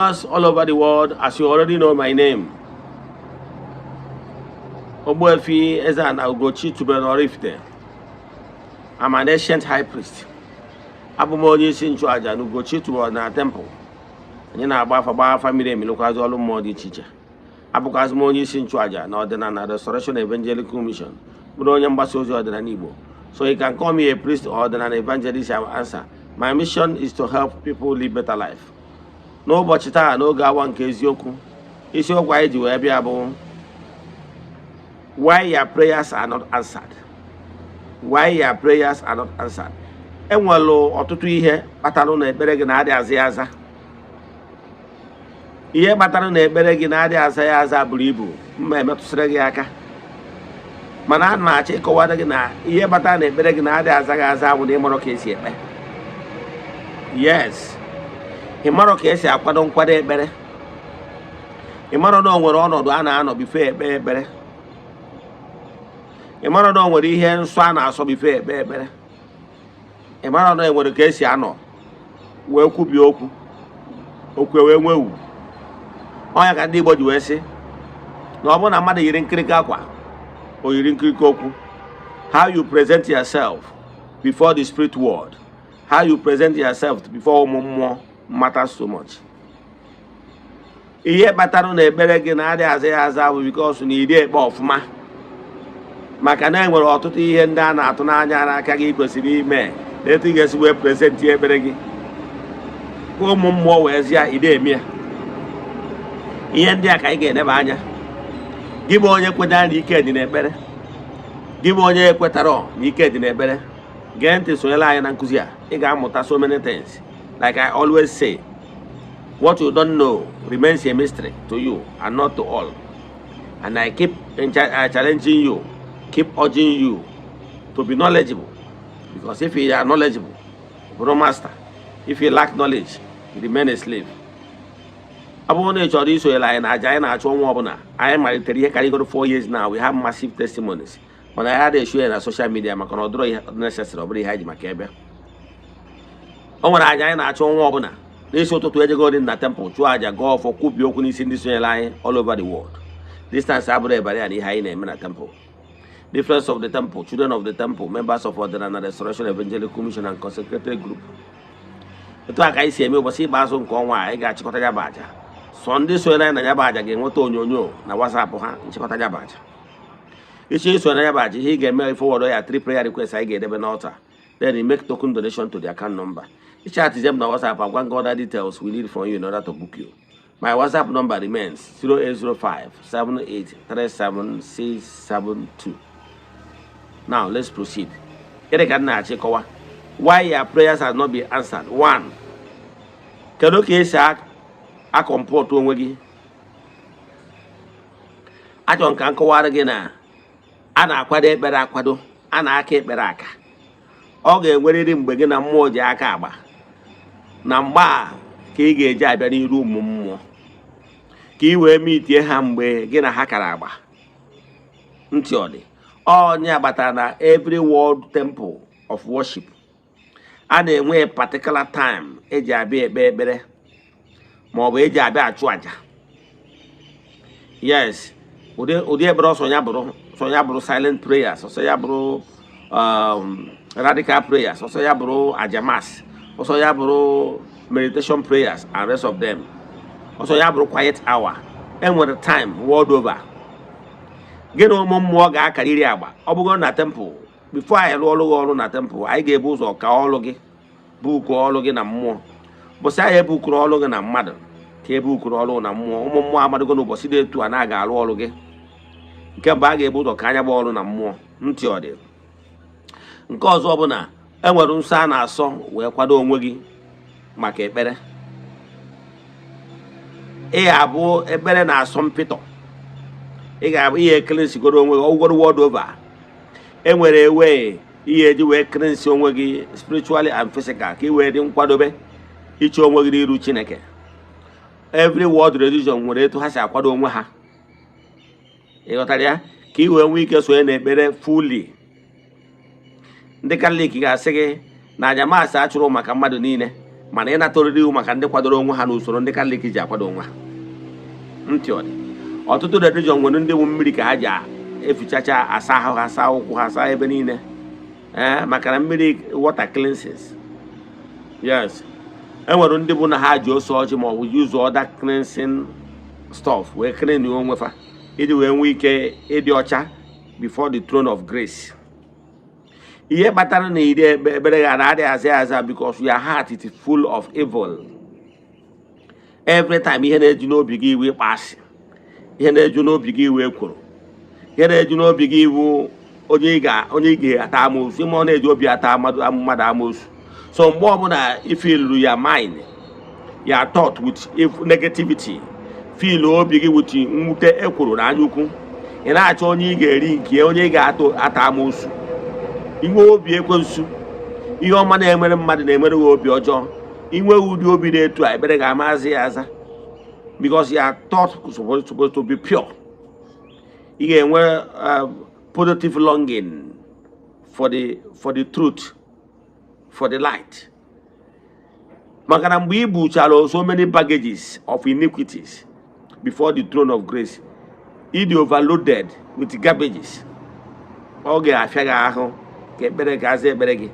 All over the world, as you already know my name, Ogbuefi Eze-Ana Ugochi tubelu Oraifite. I'm an ancient high priest. Abụ m onye isi nchụaja na Ugochi tubelu na temple. Anyị na-agba afa, gbaa afa miri emi, lụkwazị ọrụ mmụọ dị iche iche. Abụkwazị m onye isi nchụaja na Ọdịnala Restoration Evangelical Mission, bụrụ onye mgbasa ozi ọdịnala Igbo. So you can call me a priest or ọdịnala evangelist, I will answer. My mission is to help people live better life. N'ụbọchị taa, n'oge awa nke eziokwu, isiokwu anyị ji wee bịa bụ "Why your prayers are not answered". Why your prayers are not answered. Enwere ọtụtụ ihe kpatara na ekpere gị na-adị aza ya aza. Ihe kpatara na ekpere gị na-adị aza ya aza buru ibu, mma emetụsịrị gị aka, mana ana m achọ ịkọwara gị na ihe kpatara na ekpere gị na-adị aza gị aza bụ na ịmarọ ka esi ekpe. Yes, ị marọ ka esi akwado nkwado ekpere. Ị marọ na o nwere ọnọdụ a na-anọ before ekpe ekpere. Ị marọ na o nwere ihe nsọ a na-asọ before ekpe ekpere. Ị marọ na enwere ka esi anọ wee kwubie okwu, okwu wee nwee ugwu. Ọnya ka ndị Igbo ji wee sị na ọ bụrụ na mmadụ yiri nkirika akwa, o yiri nkirika okwu. How you present yourself before the spirit world, how you present yourself before ụmụ mmụọ matters so much. Ihe kpatara na ekpere gị na-adị aza ya aza bụ because na iri ekpe ọfụma, maka na enwere ọtụtụ ihe ndị a na-atụ n'anya n'aka gị kwesịrị ime na etu ị ga-esi wee present ekpere gị ka ụmụ mmụọ wee zia ide eme ya. Ihe ndị a ka anyị ga-eneba anya. Gị bụ onye kwetara na ike dị n'ekpere, gị bụ onye ekwetara na ike dị n'ekpere, gee ntị, sonyere anyị na nkụzi a. Ị ga-amụta so many things. Like I always say, what you don't know remains a mystery to you and not to all. And I keep challenging you, keep urging you to be knowledgeable, because if you are knowledgeable, bụrụ master. If you lack knowledge, you remain a slave. Ọ bụrụ na ị chọrọ isonyere anyị na aja anyị na-achụ ọnwa ọbụla, anyị malitere ihe karịgoro 4 years now. We have massive testimonies, mana anyị adịghị esho ya na social media maka na ọ dịrọ ihe necessary. Ọ bụrụ ihe anyị ji maka ebe o nwere aja anyị na-achụ ọnwa ọbụla n'isi ụtụtụ, ejego dị na temple, chụọ aja, gọọ ọfọ, kwubie okwu n'isi ndị sonyere anyị all over the world. Distance abụrụ ebara ya na ihe anyị na-eme na temple. Difference of the temple, children of the temple, members of Ọdịnala Restoration Evangelical Mission and consecrated group. Etu a ka anyị si eme. Ụbọchị ikpeazụ nke ọnwa a, anyị ga-achịkọta ya bụ aja. Sọ ndị sonyere anyị na ya bụ aja ga-enweta onyonyo na WhatsApp ha nchịkọta ya bụ aja. Iche iso na ya bụ aja, ihe ị ga-eme, forward ya three prayer requests anyị ga-edebe n'altar, then you make token donation to the account number. Chat them na WhatsApp, agwa gị other details we need from you in order to book you. My WhatsApp number remains 0805 7837672. Now let's proceed. Gịnị ka m na-achọ ịkọwa? Why your prayers has not been answered. One, kedu ka esi a-comport onwe gị? Achọrọ m ka m kọwara gị na a na-akwado ekpere akwado, a na-aka ekpere aka. Ọ ga-enwerịrị mgbe gị na mmụọ ji aka agba, na mgbe a ka ị ga-eji abịa n'iru ụmụ mmụọ ka ị wee mitie ha mgbe gị na ha kara agba. Ntị, ọ dị onye agbatara na every world temple of worship, a na-enwe particular time eji abịa ekpe ekpere ma ọ bụ eji abịa achụ àjà. Yes, ụdị ekpere ọsọ ya bụrụ, ọsọ ya bụrụ silent prayers, ọsọ ya bụrụ radical prayers, ọsọ ya bụrụ aja mass, ọsọ ya bụrụ meditation prayers and rest of them, ọsọ ya bụrụ quiet hour, enwere time world over gị na ụmụ mmụọ ga-akarịrị agba. Ọ bụgo na temple, before anyị rụọ ọrụ gị ọrụ na temple, anyị ga-ebu ụzọ ka ọrụ gị bukuo ọrụ gị na mmụọ. Bụsị anyị ebukuru ọrụ gị na mmadụ ka ebukuru ọrụ na mmụọ. Ụmụ mmụọ amadogo n'ụbọchị dị etu a na-aga arụ ọrụ gị. Nke mbụ, a ga-ebu ụzọ ka anya gba ọrụ na mmụọ. Ntị, ọ dị nke ọzọ bụ na enwere nsọ a na-asọ wee kwado onwe gị maka ekpere. Ị ga-abụ ekpere na-asọ mpịtọ, ị ga-abụ ihe cleansigoro onwe gị ọgwụgwọrọ world over. Enwere ewe ihe eji wee cleanse onwe gị spiritually and physical ka ị wee dị nkwadobe iche onwe gị n'iru Chineke. Every world religion nwere etu ha si akwado onwe ha. Ị ghọtara ya? Ka ị wee nwee ike sonye n'ekpere fully. Ndị Katọlik ga-asị gị na aja mass achụrụ maka mmadụ niile. Mana ịnata oriri iwu maka ndị kwadoro onwe ha n'usoro ndị Katọlik ji akwado onwe ha. Ntị ọ dị, ọtụtụ religion nwere ndị bụ mmiri ka ha ji efichacha, asa ahụ ha, saa ụkwụ ha, saa ebe niile, ee, maka na mmiri, water cleanses. Yes, enwere ndị bụ na ha ji ose ọjị ma ọ bụ use other cleansing stuff wee clean onwe fa iji wee nwee ike ịdị ọcha before the throne of grace. Ihe kpatara na iri ekpere ga na adịghị aza aza, because your heart is full of evil. Every time, ihe na-eju n'obi gị iwe, ịkpa asị, ihe na-eju n'obi gị iwe, ekworo, ihe na-eju n'obi gị iwu onye ị ga-ata amoosu. Ime ọ na-eji obi ata mmadụ amoosu. So mgbe ọbụla ifiluru ya mind ya thought with negativity, fill obi gị with mwute, ekworo na anya ukwu, ị na-achọ onye ị ga-eri nke onye ị ga-ata ata amoosu, inwe obi ekwensu. Ihe ọma na-emere mmadụ na-emere gị obi ọjọọ. Inwe ụdị obi na-etu a, ekpere ga-amazi ya aza, because your thought supposed to be pure. Ị ga-enwe positive longing for the truth, for the light, maka na mgbe ị buchara so many baggages of iniquities before the throne of grace, ị dị overloaded with garbages, ọ ga-afịa gị ahụ ka ekpere ga-aza ekpere gị,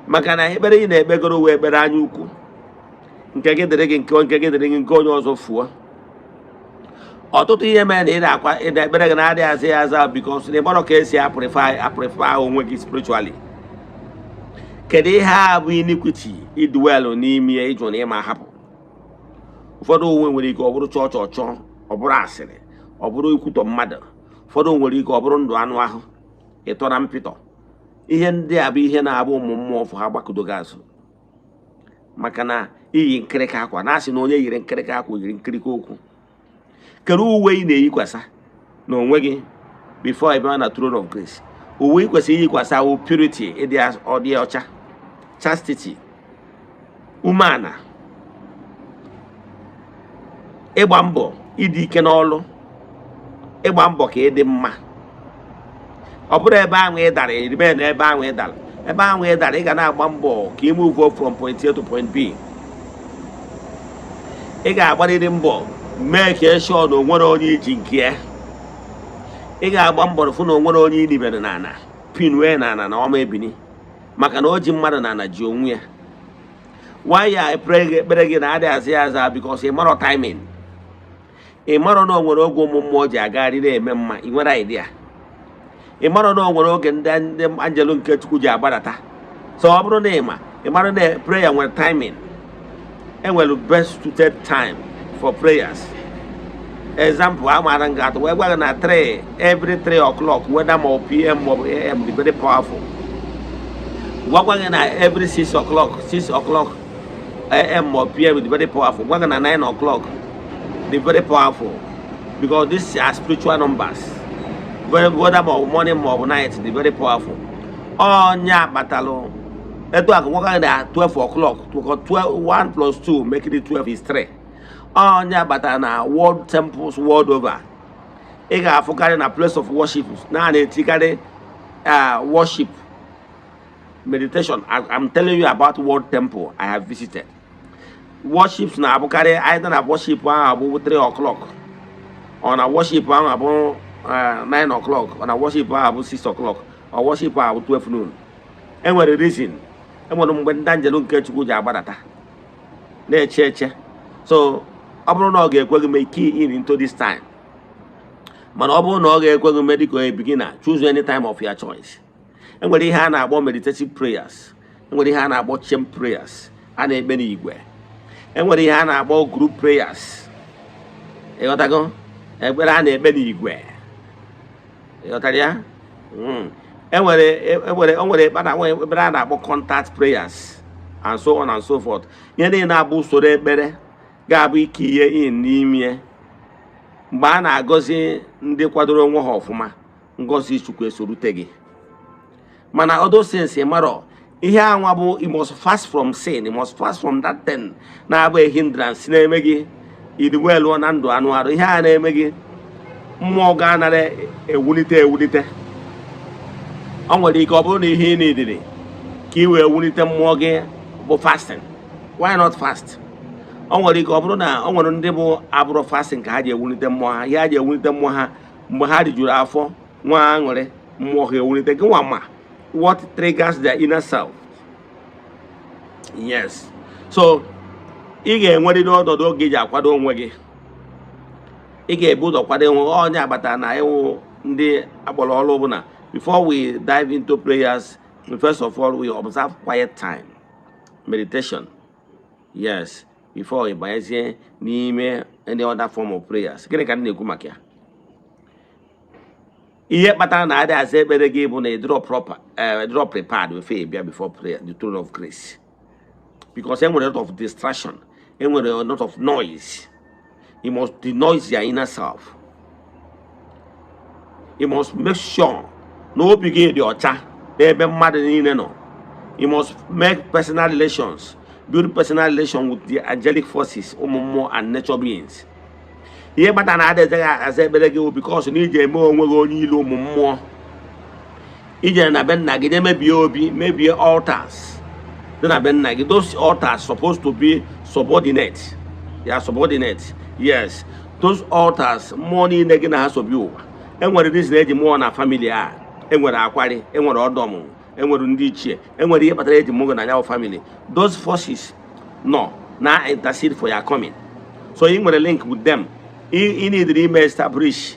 maka na ekpere ị na-ekpegoro wee ekpere anya ukwu, nke gị dịrị gị, nke gị dịrị gị, nke onye ọzọ fuo. Ọtụtụ ihe mere na ị na-akwa ị na-ekpere gị na-adịghị aza ya aza, because na ịmarọ ka esi apurify onwe gị spiritually. Kedu ihe a bụ iniquity idwell n'ime ya, ịjụ na ịma hapụ? Ụfọdụ onwe nwere ike ọ bụrụ chọọ chọọ chọọ, ọ bụrụ asịrị, ọ bụrụ ikwutọ mmadụ. Ụfọdụ nwere ike ọ bụrụ ndụ anụ ahụ, ịtọ na mpịtọ. Ihe ndị a bụ ihe na-abụ ụmụ mmụọ fụ ha gbakọdo gị azụ, maka na iyi nkịrịka akwa na-asị na onye yiri nkịrịka akwa yiri nkịrịka okwu. Kedu uwe ị na-eyikwasa n'onwe gị before ị bịa na throne of grace? Uwe ị kwesịrị iyikwasa wụ purity, ịdị ọdị ọcha, chastity, umeala, ịgba mbọ, ịdị ike n'ọlụ, ịgba mbọ ka ịdị mma. Ọ bụrụ ebe ahụ ị dara, eribe na ebe ahụ ị dara, ebe ahụ ị dara, ị ga na-agba mbọ ka ị move from point A to point B. Ị ga-agbarịrị mbọ mee ka ị sure na onwere onye iji nke ya. Ị ga-agba mbọ fụ na onwere onye inibere n'ala pin wee n'ala na ọma ebini, maka na o ji mmadụ n'ala ji onwe ya. Why ya ekpere gị na-adị aza ya aza? Because ị marọ timing, ị marọ na o nwere oge ụmụ mmụọ ji agagharị na-eme mma. Ị nwere idea, ị marọ na o nwere oge ndị anjelu nke Chukwu ji agbadata. So ọ bụrụ na ị ma, ị mara na prayer nwere timing, enwere best suited time for prayers. Example, amaara m ga-atụ wee gwa gị na 3, every 3 o'clock, whether ma ọ PM ma ọ bụ AM, dị very powerful. Gwakwa gị na every 6 o'clock, 6 o'clock AM ma ọ PM dị very powerful. Gwa gị na 9 o'clock dị very powerful, because these are spiritual numbers. Very, whether ma ọ bụ morning ma ọ bụ night, dị very powerful. Ọnya kpatalụ etu a ka gwakwa gị na 12 o'clock, because 12, 1 plus 2 make it 12 is 3. Ọnya kpatara na world temples world over, ị ga-afụkarị na place of worship na na-etikarị worship meditation. I'm telling you about world temple I have visited. Worships na-abụkarị either na worship ahụ abụ 3 o'clock, ọ na worship ahụ abụ 9 o'clock, ọ na worship ahụ abụ 6 o'clock, ọ worship ahụ abụ 12 noon. Enwere reason, enwere mgbe ndị anjelu nke Chukwu ji agbadata na-eche eche. So ọ bụrụ na ọ ga-ekwe gị mee, key in into this time. Mana ọ bụrụ na ọ ga-ekwe gị mee, dịka a beginner, choose any time of your choice. Enwere ihe a na-akpọ meditative prayers, enwere ihe a na-akpọ chain prayers a na-ekpe n'igwe, enwere ihe a na-akpọ group prayers. Ịghọtago? Ekpere a na-ekpe n'igwe, ịghọtara ya? Enwere o nwere ekpere a na-akpọ contact prayers and so on and so forth. Ihe niile na-abụ usoro ekpere ga-abụ ike ihe in n'ime mgbe a na-agọzi ndị kwadoro onwe ha ọfụma, ngọzi Chukwu esorute gị. Mana other things, marọ ihe anwa bụ you must fast from sin, you must fast from that thing na-abụ a hindrance na-eme gị idiwe lụọ na ndụ anụ arụ. Ihe a na-eme gị, mmụọ ga-anara ewulite ewulite. Ọ nwere ike ọ bụrụ na ihe ị na-ediri ka ị wee wulite mmụọ gị bụ fasting. Why not fast? O nwere ike ọ bụrụ na o nwere ndị bụ abụrụ fasting ka ha ji ewulite mmụọ ha. Ihe ha ji ewulite mmụọ ha, mgbe ha rijuru afọ nwa aṅụrị, mmụọ ha ewulite. Gị nwa ma what triggers their inner self. Yes, so ị ga-enwerịrị ọnọdụ oge iji akwado onwe gị. Ị ga-ebu ụzọ kwado onwe gị. Onye agbata na ịwụ ndị akpọrọ ọrụ bụ na before we dive into prayers, first of all, we observe quiet time meditation, yes, before ị banyezie n'ime any other form of prayers. Gịnị ka m na-ekwu maka ya? Ihe kpatara na adị aza ekpere gị bụ na ịdịrọ proper, ịdịrọ prepared before ị bịa before prayer, the throne of grace, because enwere a lot of distraction, enwere a lot of noise. You must denoise your inner self. You must make sure na obi gị dị ọcha n'ebe mmadụ niile nọ. You must make personal relations, build personal relation with the angelic forces, ụmụ mmụọ and nature beings. Ihe kpatara na adịghị aza ekpere gị bụ because na iji eme onwe gị onye ilu ụmụ mmụọ. Ijere na be nna gị je mebie obi, mebie altars dị na be nna gị. Those altars supposed to be subordinate ya, subordinate, yes. Those altars, mmụọ niile gị na ha sobi ụwa, enwere reason eji mmụọ na family a. Enwere akwari, enwere ọdụ ọmụmụ, enwere ndị ichie, enwere ihe kpatara eji mụ gị na ya family. Those forces nọ na intercede for your coming, so ị nwere link with them. Ị need ime establish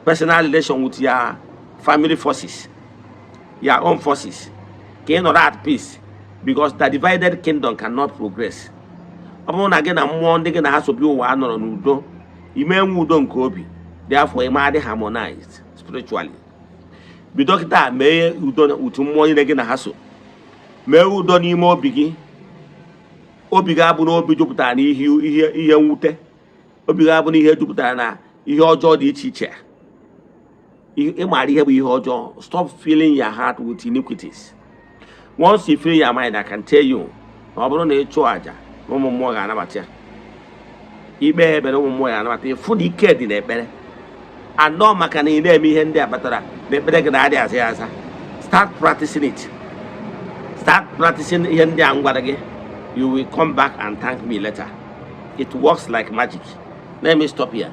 personal relation with your family forces, your own forces, ka ị nọrọ at peace, because the divided kingdom cannot progress. Ọ bụrụ na gị na mmụọ ndị gị na ha sobi ụwa nọrọ n'udo, ime enwe udo nke obi, therefore ị ma dị harmonized spiritually. Bido kịta mee udo utu mmụọ niile gị na ha so. Mee udo n'ime obi gị. Obi gị abụ na obi jupụtara na ihe mwute, obi gị abụ na ihe jupụtara na ihe ọjọọ dị iche iche. Ị maara ihe bụ ihe ọjọọ. Stop filling your heart with iniquities. Once you fill your mind, I can tell you na ọ bụrụ na ị chụọ àjà na ụmụ mmụọ ga-anabata ya, ikpe ekpere, ụmụ mmụọ ga-anabata ya. Fụ na ike dị n'ekpere anọ, maka na ị na-eme ihe ndị a kpatara na ekpere gị na-adị aza ya aza. Start practicing it. Start practicing ihe ndị a m gwara gị. You will come back and thank me later. It works like magic. Let me stop here.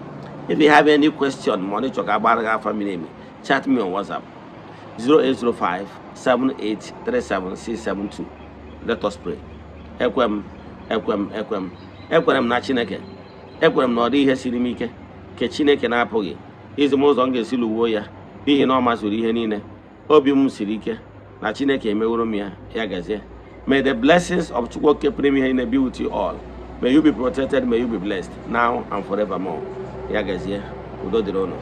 If you have any question, ma ọ chọrọ ka agbara gị afa miri emi, chat me on WhatsApp 0805 7837672. Let us pray. Ekwe m, ekwe m, ekwe m, ekwere m na Chineke. Ekwere m na ọ dị ihe siri m ike nke Chineke na-apụghị izi m ụzọ m ga-esi lụwuo ya, n'ihi na ọ mazuru ihe niile. Obi m siri ike na Chineke emeworo m ya. Ya gazie. May the blessings of Chukwu Okike pụrụ ime ihe niile be with you all. May you be protected, may you be blessed now and forevermore. Ya gazie, udo dịrị unu.